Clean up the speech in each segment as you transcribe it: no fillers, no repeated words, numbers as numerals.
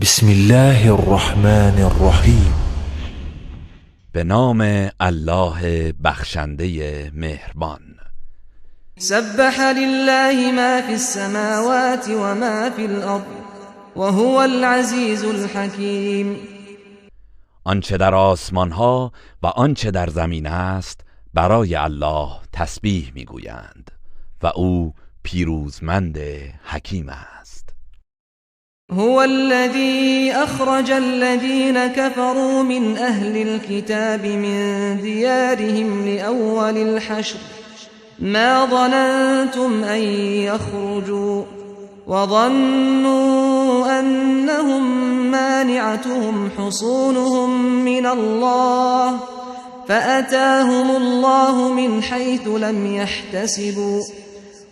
بسم الله الرحمن الرحیم. به نام الله بخشنده مهربان. سبح لله ما في السماوات وما في الأرض وهو العزیز الحکیم. آنچه در آسمان ها و آنچه در زمین است برای الله تسبیح میگویند و او پیروزمند حکیم است. هو الذي أخرج الذين كفروا من أهل الكتاب من ديارهم لأول الحشر ما ظننتم أن يخرجوا وظنوا أنهم مانعتهم حصونهم من الله فأتاهم الله من حيث لم يحتسبوا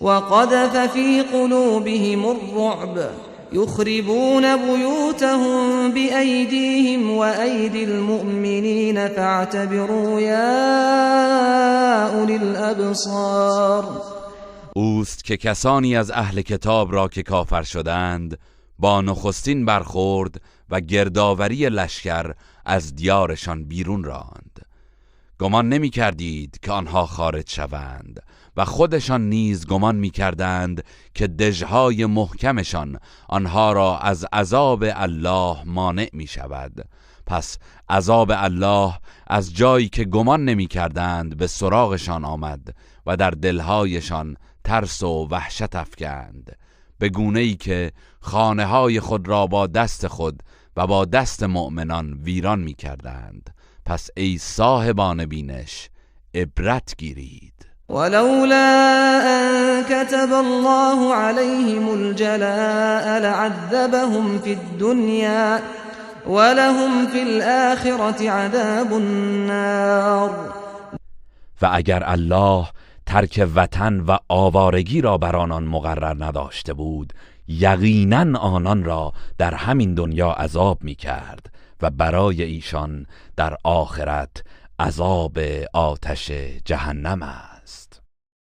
وقذف في قلوبهم الرعب يخربون بيوتهم بأيديهم وأيدي المؤمنين فاعتبروا يا أولي الأبصار. اوست که کسانی از اهل کتاب را که کافر شدند با نخستین برخورد و گردآوری لشکر از دیارشان بیرون راند. گمان نمی کردید که آنها خارج شوند و خودشان نیز گمان می کردند که دژهای محکمشان آنها را از عذاب الله مانع می شود. پس عذاب الله از جایی که گمان نمی کردند به سراغشان آمد و در دلهایشان ترس و وحشت افکند، به گونه‌ای که خانه‌های خود را با دست خود و با دست مؤمنان ویران می کردند. پس ای صاحبان بینش، عبرت گیرید. ولولا أن كتب الله عليهم الجلاء لعذبهم في الدنيا ولهم في الآخرة عذاب النار. و اگر الله ترک وطن و آوارگی را بر آنان مقرر نداشته بود، یقینا آنان را در همین دنیا عذاب می کرد و برای ایشان در آخرت عذاب آتش جهنم است.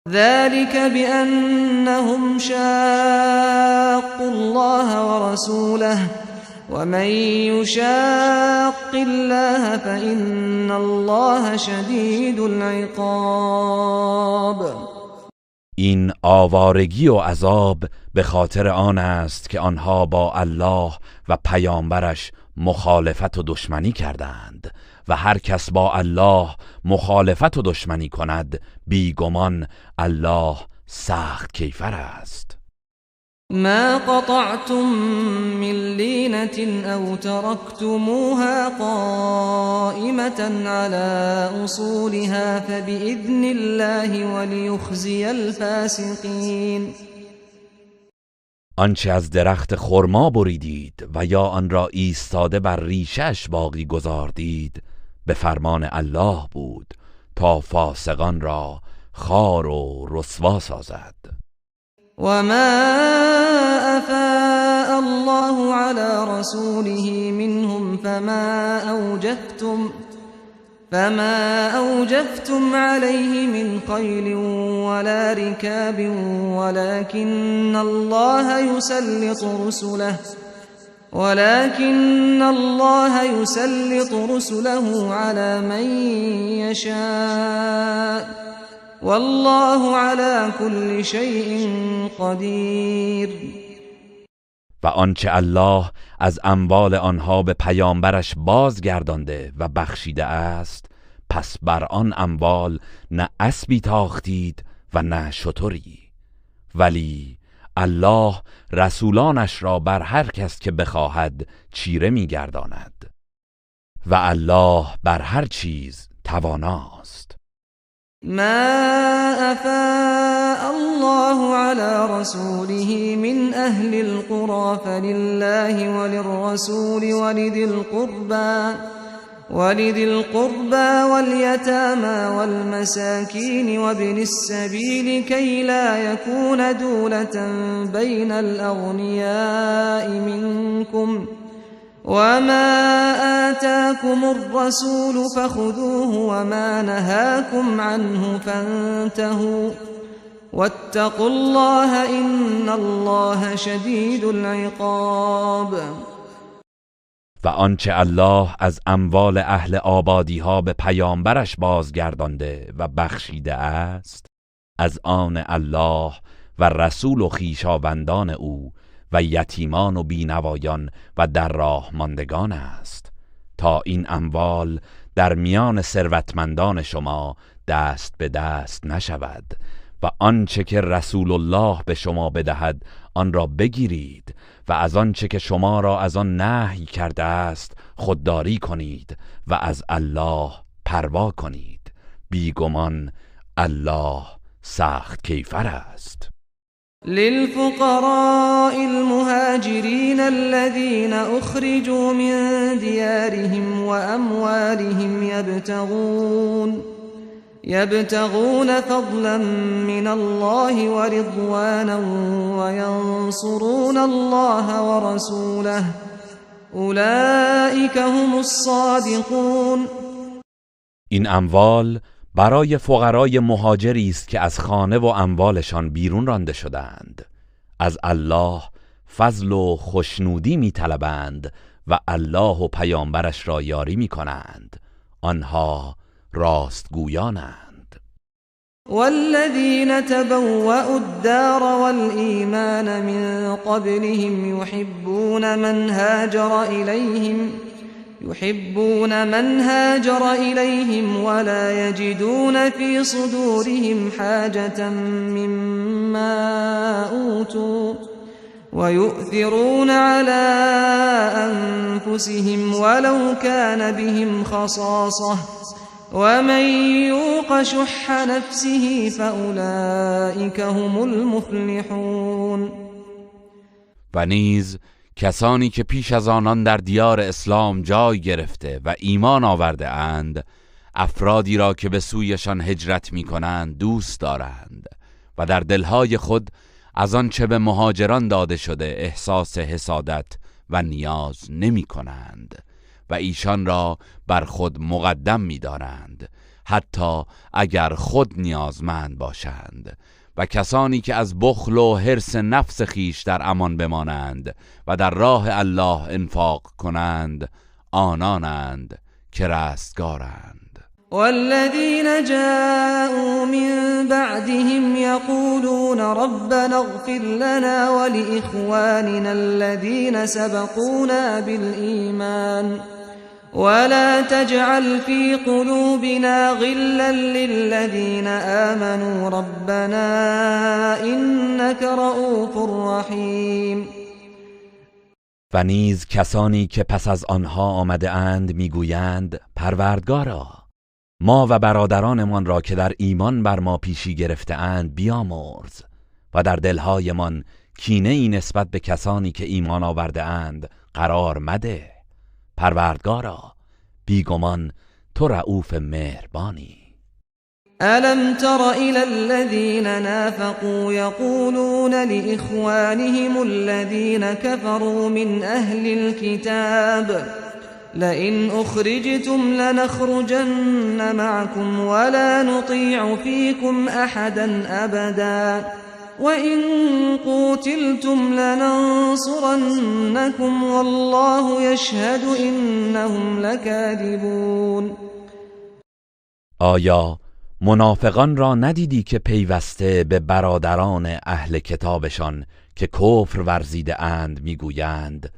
ذلك بأنهم شاقوا الله ورسوله ومن يشاق الله فإن الله شدید العقاب. این آوارگی و عذاب به خاطر آن است که آنها با الله و پیامبرش مخالفت و دشمنی کردند و هر کس با الله مخالفت و دشمنی کند، بیگمان الله سخت کیفر است. ما قطعتم من لینة او تركتموها قائمة على اصولها فبإذن الله وليخزي الفاسقین. آنچه از درخت خرما بریدید و یا آن را ایستاده بر ریشش باقی گذاردید، به فرمان الله بود تا فاسقان را خوار و رسوا سازد. وما أفاء الله على رسوله منهم فما أوجفتم عليه من خيل ولا ركاب ولكن الله يسلط رسله على من يشاء والله على كل شيء قدیر. و آنچه الله از اموال آنها به پیامبرش بازگردانده و بخشیده است، پس بر آن اموال نه اسبی تاختید و نه شتری، ولی الله رسولانش را بر هر کس که بخواهد چیره می‌گرداند و الله بر هر چیز تواناست. ما أفاء الله على رسوله من أهل القرى فلله وللرسول ولذي القربى واليتامى والمساكين وابن السبيل كي لا يكون دولة بين الأغنياء منكم وما آتاكم الرسول فخذوه وما نهاكم عنه فانتهوا واتقوا الله إن الله شدید العقاب. و آنچه الله از اموال اهل آبادی ها به پیامبرش بازگردانده و بخشیده است، از آن الله و رسول و خویشاوندان او و یتیمان و بینوایان و در راه ماندگان است، تا این اموال در میان ثروتمندان شما دست به دست نشود و آنچه که رسول الله به شما بدهد آن را بگیرید و از آنچه که شما را از آن نهی کرده است خودداری کنید و از الله پروا کنید. بیگمان الله سخت کیفر است. للفقراء المهاجرين الذين أخرجوا من ديارهم وأموالهم يبتغون فضلا من الله ورضوانا وينصرون الله ورسوله أولئك هم الصادقون. این اموال برای فقرای مهاجری است که از خانه و اموالشان بیرون رانده شدند، از الله فضل و خوشنودی می‌طلبند و الله و پیامبرش را یاری می‌کنند. آنها راستگویانند. والذین تبوأوا الدار والایمان من قبلهم يحبون من هاجر إليهم ولا يجدون في صدورهم حاجة مما أوتوا ويؤثرون على أنفسهم ولو كان بهم خصاصة ومن يوق شح نفسه فأولئك هم المفلحون. و نیز کسانی که پیش از آنان در دیار اسلام جای گرفته و ایمان آورده اند، افرادی را که به سویشان هجرت می کنند دوست دارند و در دلهای خود از آنچه به مهاجران داده شده احساس حسادت و نیاز نمی کنند و ایشان را بر خود مقدم می دارند، حتی اگر خود نیازمند باشند. و کسانی که از بخل و حرص نفس خیش در امان بمانند و در راه الله انفاق کنند، آنانند که رستگارند. والذین جاءوا من بعدهم یقولون ربنا اغفر لنا ولإخواننا الذین سبقونا بالایمان ولا تجعل في قلوبنا غلا للذين آمنوا ربنا إنك رؤوف رحیم. و نیز کسانی که پس از آنها آمده اند میگویند پروردگارا، ما و برادرانمان را که در ایمان بر ما پیشی گرفته اند بیامرز و در دلهایمان کینه ای نسبت به کسانی که ایمان آورده اند قرار مده. پروردگارا، بیگمان تو رؤوف مهربانی. ألم تر إلى الذين نافقوا يقولون لإخوانهم الذين كفروا من أهل الكتاب لئن أخرجتم لنخرجن معكم ولا نطيع فيكم أحدا أبدا وإن قوتلتم لننصرنكم والله يشهد إنهم لكاذبون. آیا منافقان را ندیدی که پیوسته به برادران اهل کتابشان که کفر ورزیده اند میگویند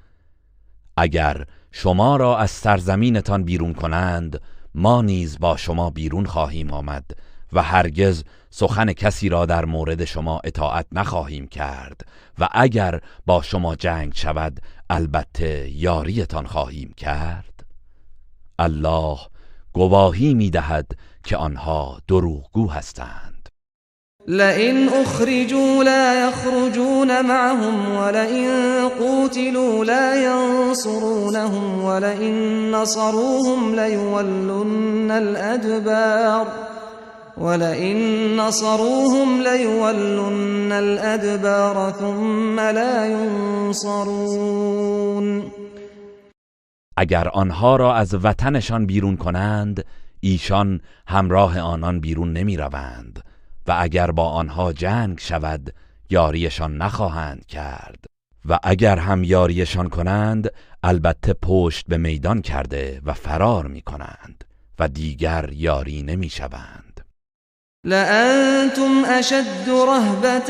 اگر شما را از سرزمینتان بیرون کنند ما نیز با شما بیرون خواهیم آمد و هرگز سخن کسی را در مورد شما اطاعت نخواهیم کرد و اگر با شما جنگ شود البته یاریتان خواهیم کرد. الله گواهی می‌دهد که آنها دروغگو هستند. لئن اخرجوا لا يخرجون معهم ولئن قوتلوا لا ينصرونهم ولئن نصروهم ليولن الأدبار ولئن نصروهم ليولن الأدبار ثم لا ينصرون. اگر آنها را از وطنشان بیرون کنند ایشان همراه آنان بیرون نمی روند و اگر با آنها جنگ شود یاریشان نخواهند کرد و اگر هم یاریشان کنند البته پشت به میدان کرده و فرار می کنند و دیگر یاری نمی شوند. لأنتم أشد رهبة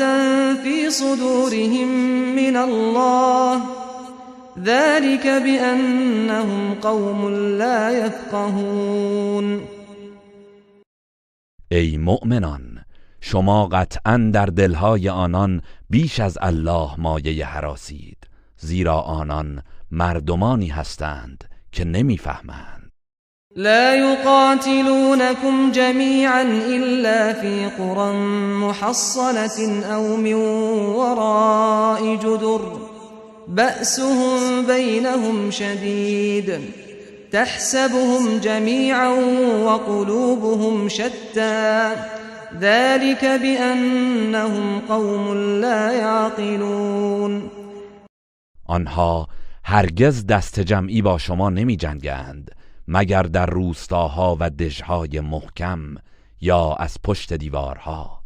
في صدورهم من الله ذلك بأنهم قوم لا يفقهون. ای مؤمنان، شما قطعا در دلهای آنان بیش از الله مایه هراسید، زیرا آنان مردمانی هستند که نمیفهمند. لا يقاتلونكم جميعا إلا في قرى محصنة أو من وراء جدر بأسهم بينهم شديد تحسبهم جميعا وقلوبهم شتى ذلك بأنهم قوم لا يعقلون. آنها هرگز دست جمعی با شما نمی جنگند مگر در روستاها و دژهای محکم یا از پشت دیوارها.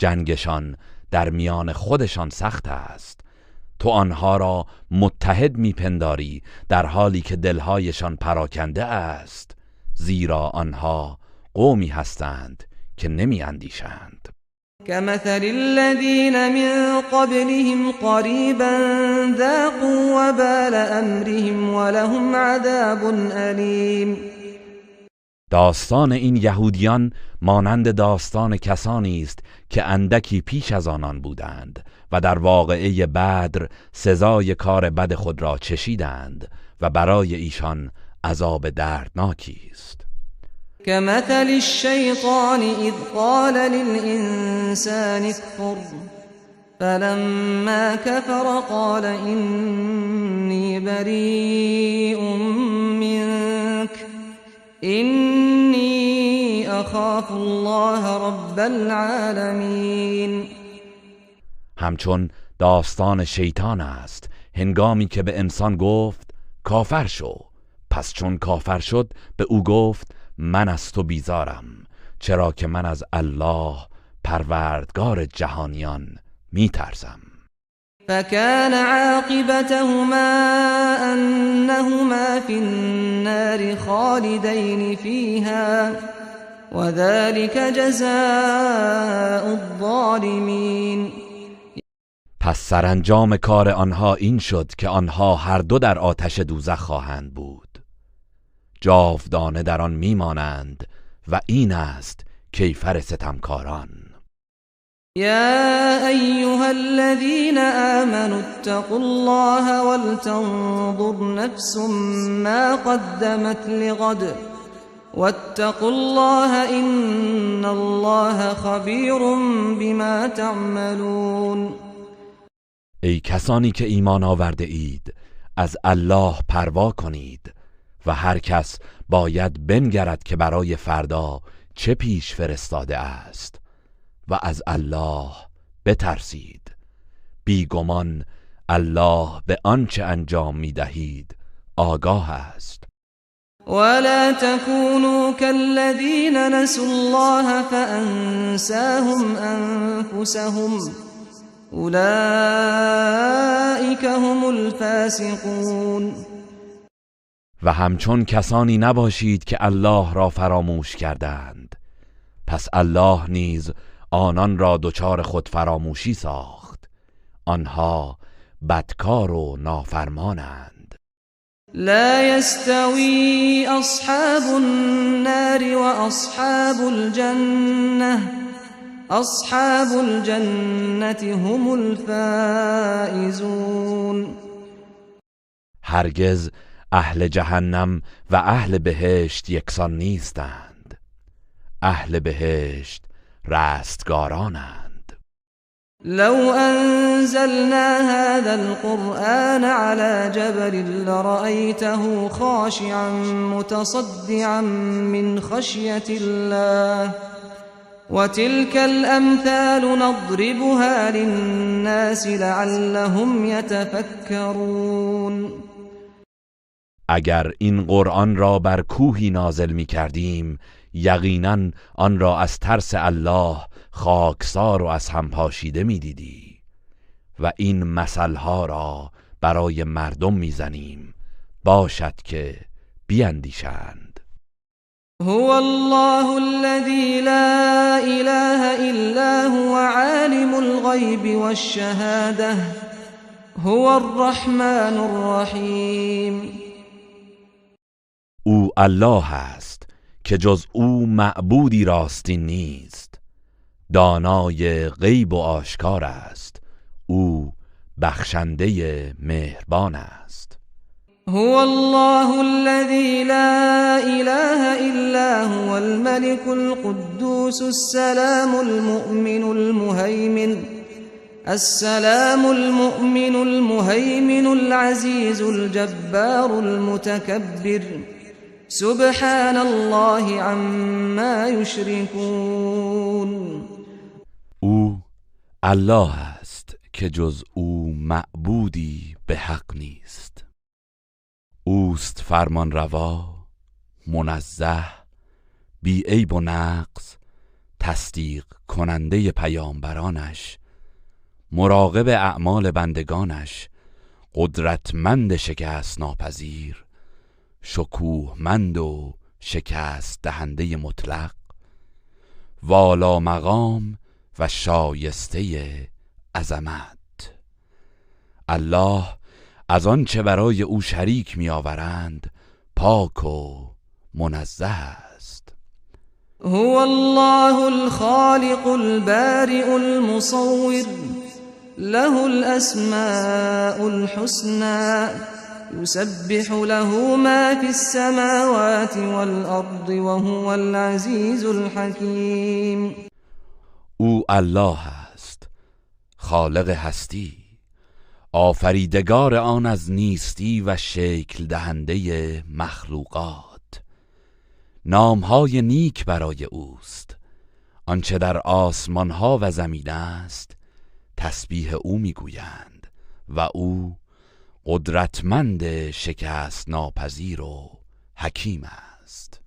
جنگشان در میان خودشان سخت است. تو آنها را متحد میپنداری در حالی که دلهایشان پراکنده است، زیرا آنها قومی هستند که نمی اندیشند. كمثل الذين من قبلهم قريبا ذاقوا وبال أمرهم ولهم عذاب أليم. داستان این یهودیان مانند داستان کسانی است که اندکی پیش از آنان بودند و در واقعه بدر سزای کار بد خود را چشیدند و برای ایشان عذاب دردناکی است. كمثل الشیطان اذ قال للإنسان اكفر فلما كفر قال إني بريء منك إني أخاف الله رب العالمین. همچون داستان شیطان است هنگامی که به انسان گفت کافر شو، پس چون کافر شد به او گفت من از تو بیزارم، چرا که من از الله پروردگار جهانیان میترسم. فكان عاقبتهما أنهما في النار خالدين فيها وذلك جزاء الظالمين. پس سرانجام کار آنها این شد که آنها هر دو در آتش دوزخ خواهند بود، جاودانه در آن میمانند و این است کیفر ستمکاران. یا ایها الذین آمنوا اتقوا الله ولتنظر نفس ما قدمت لغد واتقوا الله إن الله خبیر بما تعملون. ای کسانی که ایمان آورده اید، از الله پروا کنید و هر کس باید بنگرد که برای فردا چه پیش فرستاده است و از الله بترسید. بیگمان الله به آنچه انجام میدهید آگاه است. ولا تكونوا كالذين نسوا الله فأنساهم أنفسهم أولئك هم الفاسقون. و همچون کسانی نباشید که الله را فراموش کردند، پس الله نیز آنان را دچار خود فراموشی ساخت. آنها بدکار و نافرمانند. لا يستوي أصحاب النار وأصحاب الجنة أصحاب الجنة هم الفائزون. هرگز اهل جهنم و اهل بهشت یکسان نیستند. اهل بهشت رستگارانند. لو أنزلنا هذا القرآن على جبل لرأيته خاشعا متصدعا من خشية الله وتلك الأمثال نضربها للناس لعلهم يتفكرون. اگر این قرآن را بر کوهی نازل می کردیم، یقینا آن را از ترس الله خاکسار و از هم پاشیده می دیدی. و این مثلها را برای مردم میزنیم، باشد که بیندیشند. هو الله الذي لا اله الا هو عالم الغیب والشهاده هو الرحمن الرحیم. او الله است که جز او معبودی راستی نیست، دانای غیب و آشکار است، او بخشنده مهربان است. هو الله الذي لا اله الا هو الملك القدوس السلام المؤمن المهيمن السلام المؤمن المهيمن العزيز الجبار المتكبر سبحان الله عما يشركون. او الله است که جز او معبودی به حق نیست، اوست فرمان روا، منزه، بی عیب و نقص، تصدیق کننده پیامبرانش، مراقب اعمال بندگانش، قدرتمند شکست ناپذیر، شکوهمند و شکست دهنده مطلق، والا مقام و شایسته عظمت. الله از آن چه برای او شریک می‌آورند پاک و منزه است. هو الله الخالق البارئ المصور له الاسماء الحسنى يسبح له ما في السماوات والارض وهو العزیز الحکیم. او الله است، خالق هستی، آفریدگار آن از نیستی و شکل دهنده مخلوقات. نامهای نیک برای اوست، آنچه در آسمانها و زمین است تسبیح او میگویند و او قدرتمند شکست ناپذیر و حکیم است.